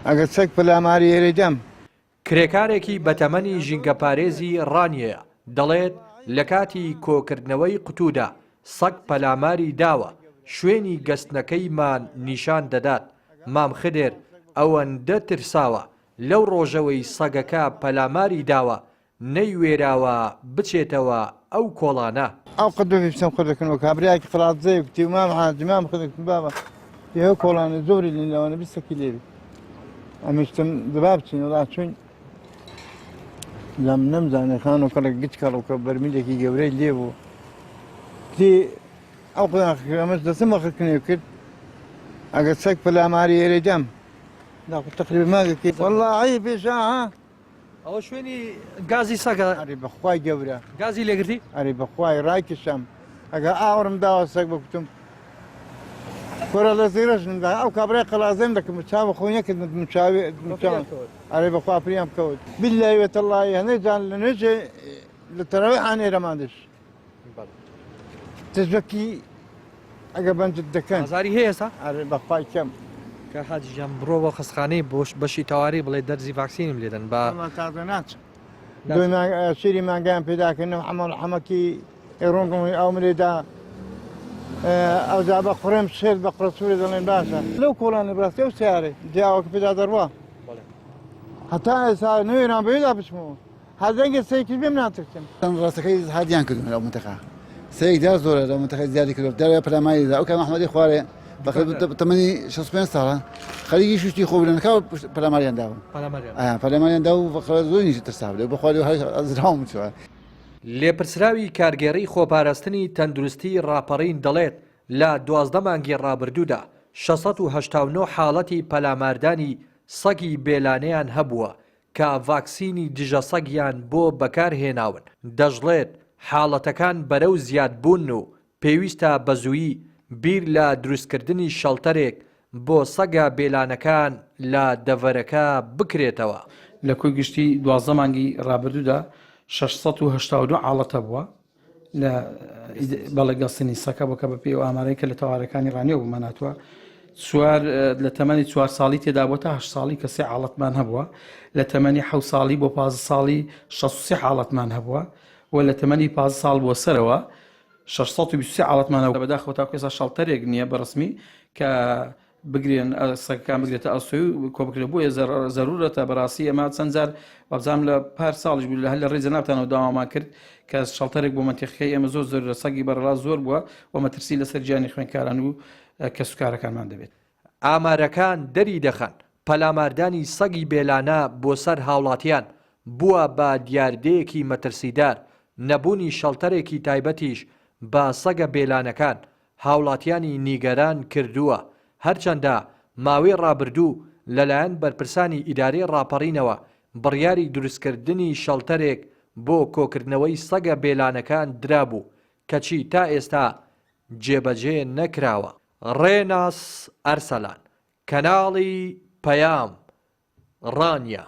ئەگەر سەگ پەلاماری ئێرەی دام. کرێکارێکی بەتەمەنی ژینگەپارێزی ڕانیەیە، دەڵێت، لەکاتی کۆکردنەوەی قوتوودا سەگ پەلاماری داوە، شوێنی گەستنەکەیمان نیشان دەدات، مام خدر ئەوەندە ترساوە، لەو ڕۆژەوەی سەگەکە پەلاماری داوە نەیوێراوە بچێتەوە ئەو کۆڵانە. ئەو قەت بە بچم خردەکەن و کابرایەکی قەڵادزەیە کوتی و مام حاجی مام خدر کوتم بابە ئێوە کۆڵانە زۆری لین لەوانە بیستەکی لێبی ئەمیشتم دەبا بچین وڵا چوین لەم نەمزانێ خان و کەڵک گچ کەڵوکە بەرمیلێکی گەورەی لێ بوو تی ئەو قۆناغ ئەمەش دەستم بە خرکنێ کرد ئەگەر سەگ پەلاماری ئێرەی دام تقریبا ماگەکی والله عیبیشە ها ئەوە شوێنی گازی سەگە. ئەرێ بەخوای گەورە. گازی لێگرتی؟ ئەرێ بەخوای ڕایکشام ئەگەر ئاوڕم داوە سەگ بکوتم کورە لە زیرەژنم دا ئەو کابرای قەلازێم دەکرد چاوە خۆی نەکرد مچاوی ئەرێ بەخوا پریان بکەوت باللهی وتەڵڵاهی هەنێ جان لە نوێژێ لە تەراویح ئانێرەمان دش تەزەکی ئەگە بەنجت دەکەن. ئازاری هەیە ئێستا؟ ئەرێ بەخوای کەم. کاک حاجی گیان بڕۆ بۆ خەستخانەی بۆش بەشی تەواری بڵێ دەرزی ڤاکسینم لێدەن با. وەڵا تازە ناچم. دوی مانگ شیری مانگایان پێدا کردم حەمەڵ حەمەکی ڕۆنگم ئەوم لێدا ئەوجا بە قڕێم شێر بە قڕە سوورێ دەڵێن باشە لەو کۆڵانە بڕاستی ئەو سیارەی دیاوەکە پێدا دەڕوا هەتا ئێستا نوێران بەوێدا بچمەوە هەر دەنگێ سەیرکرد بێم ناترسم. ڕاستەکەی هادیان کردون لەو منتەقە سەیەک دیار زۆرە لەو منتەقە زیادی کردو دەرێ پەلاماری دا ئەو کە محمدی خوارێ بەخێر تەمەنی 65 ساڵە خەریکی شوشتی خۆ بلن کا پەلاماریان داوە پەلاماریان دا و بەخێر زۆر نیش ترسا بێ بەخوارێ هەر ئەزراوم چوە. لێپرسراوی کارگێڕی خۆپاراستنی تەندروستی ڕاپەڕین دەڵێت، لە 12 مانگی ڕابردوودا 689 حاڵەتی پەلاماردانی سەگی بێلانەیان هەبووە کە ڤاکسینی دژە سەگیان بۆ بەکار هێناون، دەشڵێت، حاڵەتەکان بەرەو زیادبوونن و پێویستە بەزوویی بیر لە دروستکردنی شەڵتەرێک بۆ سەگە بێلانەکان لە دەڤەرەکە بکرێتەوە. لە کۆی گشتی 12 مانگی ڕابردوودا 682 حاڵەت هەبووە لە بەڵێ گەستنی سەکە بۆ کە بەپێی ئەو ئامارەی کە لە تەوارەکانی ڕانیەوە بۆمان هاتووە چوار لە تەمەنی چوار ساڵی تێدا بۆ تا هەشت ساڵی کە سێ حاڵەتمان هەبووە لە تەمەنی حەو ساڵی بۆ 15 ساڵی 63 حاڵەتمان هەبووە و لە تەمەنی 15 ساڵ بۆ سەرەوە 623 حاڵەتمان هەبووە بەداخەوە تاکو ئێستا شەڵتەرێک نییە بە ڕسمی کە بگرێن سەگەکان بگرێتە ئەستۆی و کۆبکرێت بۆیە زەرورەتە بەڕاستی ئەمە چەند جار وابزانم لە پار ساڵیش بوو لە هەر لە ڕێی جەنابتانەوە داوامان کرد کە شەڵتەرێک بۆ مەنتیقەکەی ئێمە زۆر زەرورە سەگی بەڕەڵا زۆر بووە و مەترسی لەسەر گیانی خوێندکاران و کەسوکارەکانمان دەبێت. ئامارەکان دەری دەخەن پەلاماردانی سەگی بێلانە بۆ سەر هاوڵاتیان بووە بە دیاردەیەکی مەترسیدار، نەبوونی شەڵتەرێکی تایبەتیش بە سەگە بێلانەکان هاوڵاتیانی نیگەران کردووە، هەرچەندە ماوەی ڕابردوو لەلایەن بەرپرسانی ئیدارەی ڕاپەڕینەوە بڕیاری دروستکردنی شەڵتەرێک بۆ کۆکردنەوەی سەگە بێلانەکان درابوو، کەچی تا ئێستا جێبەجێ نەکراوە. ڕێناس ئەرسەلان، کەناڵی پەیام، ڕانیە.